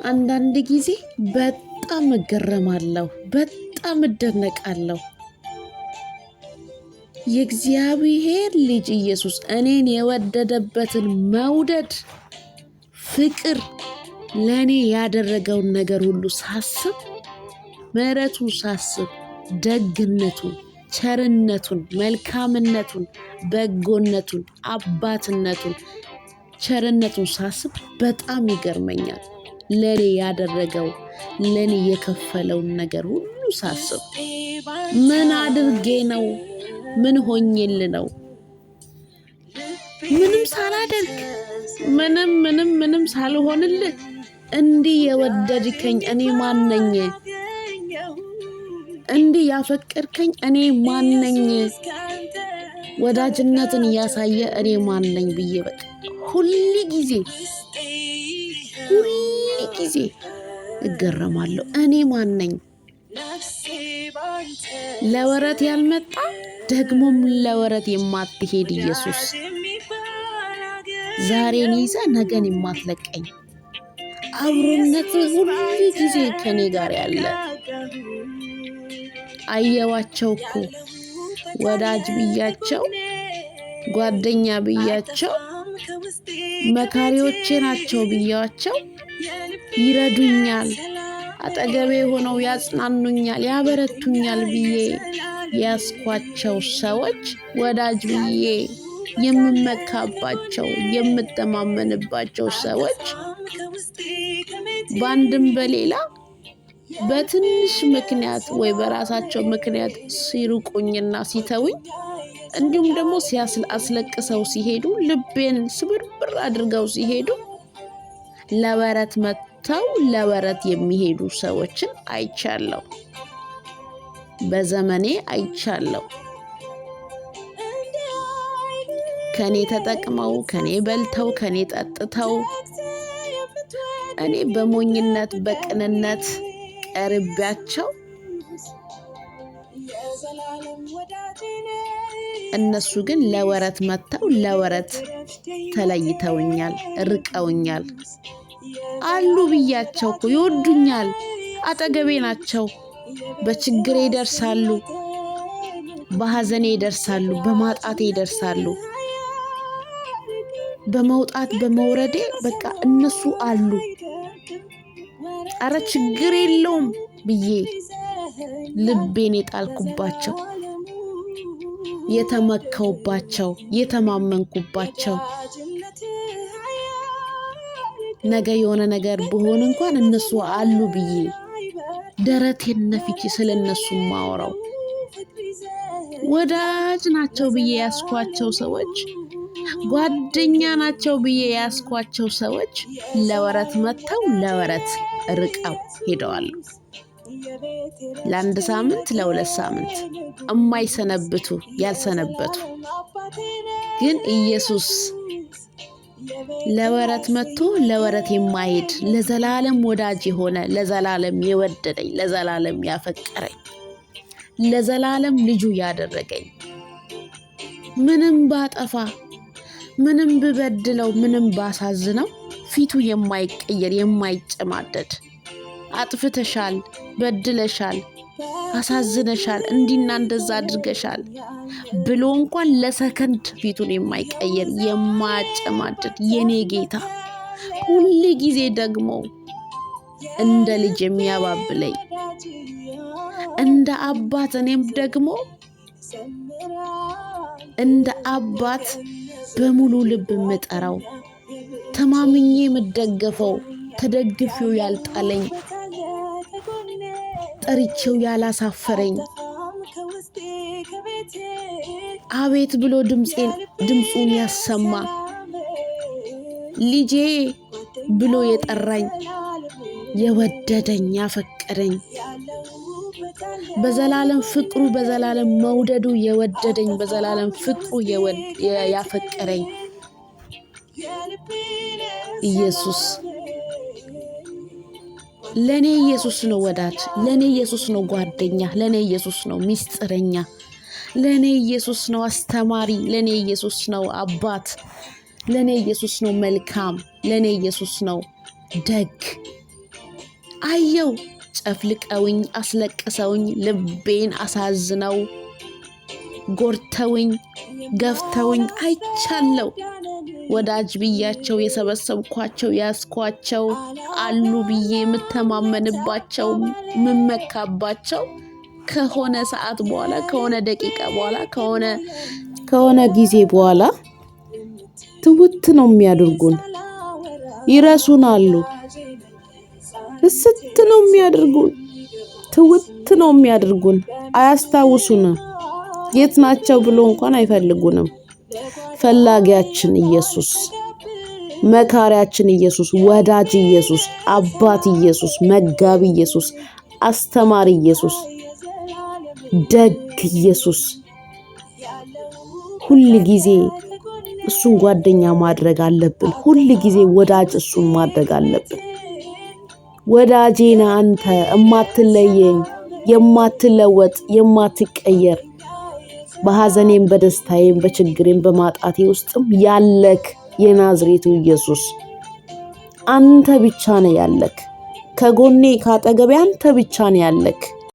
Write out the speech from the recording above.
አንዳንድ ጊዜ በጣም እገረማለሁ፣ በጣም እደነቃለሁ። የእግዚአብሔር ልጅ ኢየሱስ እኔን የወደደበትን መውደድ፣ ፍቅር፣ ለእኔ ያደረገውን ነገር ሁሉ ሳስብ፣ ምሕረቱን ሳስብ፣ ደግነቱን፣ ቸርነቱን፣ መልካምነቱን፣ በጎነቱን፣ አባትነቱን፣ ቸርነቱን ሳስብ በጣም ይገርመኛል። ለእኔ ያደረገው፣ ለእኔ የከፈለውን ነገር ሁሉ ሳስብ ምን አድርጌ ነው? ምን ሆኜል ነው? ምንም ሳላደርግ፣ ምንም ምንም ምንም ሳልሆንልህ እንዲህ የወደድከኝ እኔ ማነኝ? እንዲህ ያፈቀርከኝ እኔ ማነኝ? ወዳጅነትን እያሳየ እኔ ማነኝ ብዬ በቃ ሁል ጊዜ ሁል ጊዜ እገረማለሁ። እኔ ማነኝ? ለወረት ያልመጣ ደግሞም ለወረት የማትሄድ ኢየሱስ፣ ዛሬን ይዘ ነገን የማትለቀኝ፣ አብሮነት ሁል ጊዜ ከኔ ጋር ያለ። አየዋቸው እኮ ወዳጅ ብያቸው፣ ጓደኛ ብያቸው፣ መካሪዎቼ ናቸው ብያቸው፣ ይረዱኛል፣ አጠገቤ ሆነው ያጽናኑኛል፣ ያበረቱኛል ብዬ ያስኳቸው ሰዎች፣ ወዳጅ ብዬ የምመካባቸው፣ የምተማመንባቸው ሰዎች በአንድም በሌላ በትንሽ ምክንያት ወይ በራሳቸው ምክንያት ሲርቁኝና ሲተውኝ፣ እንዲሁም ደግሞ አስለቅሰው ሲሄዱ፣ ልቤን ስብርብር አድርገው ሲሄዱ፣ ለወረት መጥተው ለወረት የሚሄዱ ሰዎችን አይቻለሁ። በዘመኔ አይቻለሁ። ከኔ ተጠቅመው፣ ከኔ በልተው፣ ከኔ ጠጥተው፣ እኔ በሞኝነት በቅንነት ቀርቢያቸው፣ እነሱ ግን ለወረት መጥተው ለወረት ተለይተውኛል፣ ርቀውኛል። አሉ ብያቸው እኮ ይወዱኛል፣ አጠገቤ ናቸው። በችግሬ ይደርሳሉ፣ በሐዘኔ ይደርሳሉ፣ በማጣቴ ይደርሳሉ፣ በመውጣት በመውረዴ በቃ እነሱ አሉ። አረ ችግር የለውም ብዬ ልቤን የጣልኩባቸው፣ የተመካውባቸው፣ የተማመንኩባቸው፣ ነገ የሆነ ነገር ብሆን እንኳን እነሱ አሉ ብዬ ደረቴን ነፍቼ ስለ እነሱ ማወራው፣ ወዳጅ ናቸው ብዬ ያስኳቸው ሰዎች፣ ጓደኛ ናቸው ብዬ ያስኳቸው ሰዎች ለወረት መጥተው ለወረት ርቀው ሄደዋል። ለአንድ ሳምንት፣ ለ2 ሳምንት እማይሰነብቱ ያልሰነበቱ፣ ግን ኢየሱስ ለወረት መጥቶ ለወረት የማይሄድ፣ ለዘላለም ወዳጅ የሆነ፣ ለዘላለም የወደደኝ፣ ለዘላለም ያፈቀረኝ፣ ለዘላለም ልጁ ያደረገኝ፣ ምንም ባጠፋ፣ ምንም ብበድለው፣ ምንም ባሳዝነው ፊቱ የማይቀየር፣ የማይጨማደድ፣ አጥፍተሻል፣ በድለሻል፣ አሳዝነሻል፣ እንዲና እንደዛ አድርገሻል ብሎ እንኳን ለሰከንድ ፊቱን የማይቀየር፣ የማያጨማድድ የኔ ጌታ፣ ሁል ጊዜ ደግሞ እንደ ልጅ የሚያባብለኝ፣ እንደ አባት፣ እኔም ደግሞ እንደ አባት በሙሉ ልብ የምጠራው፣ ተማምኜ የምደገፈው፣ ተደግፌው ያልጣለኝ፣ ጠርቼው ያላሳፈረኝ፣ አቤት ብሎ ድምፁን ያሰማ፣ ልጄ ብሎ የጠራኝ፣ የወደደኝ፣ ያፈቀረኝ፣ በዘላለም ፍቅሩ በዘላለም መውደዱ የወደደኝ፣ በዘላለም ፍቅሩ ያፈቀረኝ ኢየሱስ ለእኔ ኢየሱስ ነው ወዳጅ፣ ለእኔ ኢየሱስ ነው ጓደኛ፣ ለእኔ ኢየሱስ ነው ሚስጥረኛ፣ ለእኔ ኢየሱስ ነው አስተማሪ፣ ለእኔ ኢየሱስ ነው አባት፣ ለእኔ ኢየሱስ ነው መልካም፣ ለእኔ ኢየሱስ ነው ደግ። አየው። ጨፍልቀውኝ፣ አስለቅሰውኝ፣ ልቤን አሳዝነው፣ ጎርተውኝ፣ ገፍተውኝ አይቻለው። ወዳጅ ብያቸው የሰበሰብኳቸው ያስኳቸው አሉ ብዬ የምተማመንባቸው የምመካባቸው ከሆነ ሰዓት በኋላ፣ ከሆነ ደቂቃ በኋላ፣ ከሆነ ጊዜ በኋላ ትውት ነው የሚያደርጉን። ይረሱናሉ። እስት ነው የሚያደርጉን። ትውት ነው የሚያደርጉን። አያስታውሱንም። የት ናቸው ብሎ እንኳን አይፈልጉንም። ፈላጊያችን ኢየሱስ፣ መካሪያችን ኢየሱስ፣ ወዳጅ ኢየሱስ፣ አባት ኢየሱስ፣ መጋቢ ኢየሱስ፣ አስተማሪ ኢየሱስ፣ ደግ ኢየሱስ፣ ሁል ጊዜ እሱን ጓደኛ ማድረግ አለብን። ሁል ጊዜ ወዳጅ እሱን ማድረግ አለብን። ወዳጄ ነህ አንተ እማትለየኝ፣ የማትለወጥ፣ የማትቀየር፣ በሐዘኔም በደስታዬም በችግሬም በማጣቴ ውስጥም ያለክ የናዝሬቱ ኢየሱስ አንተ ብቻ ነህ ያለክ። ከጎኔ ካጠገቤ አንተ ብቻ ነህ ያለክ።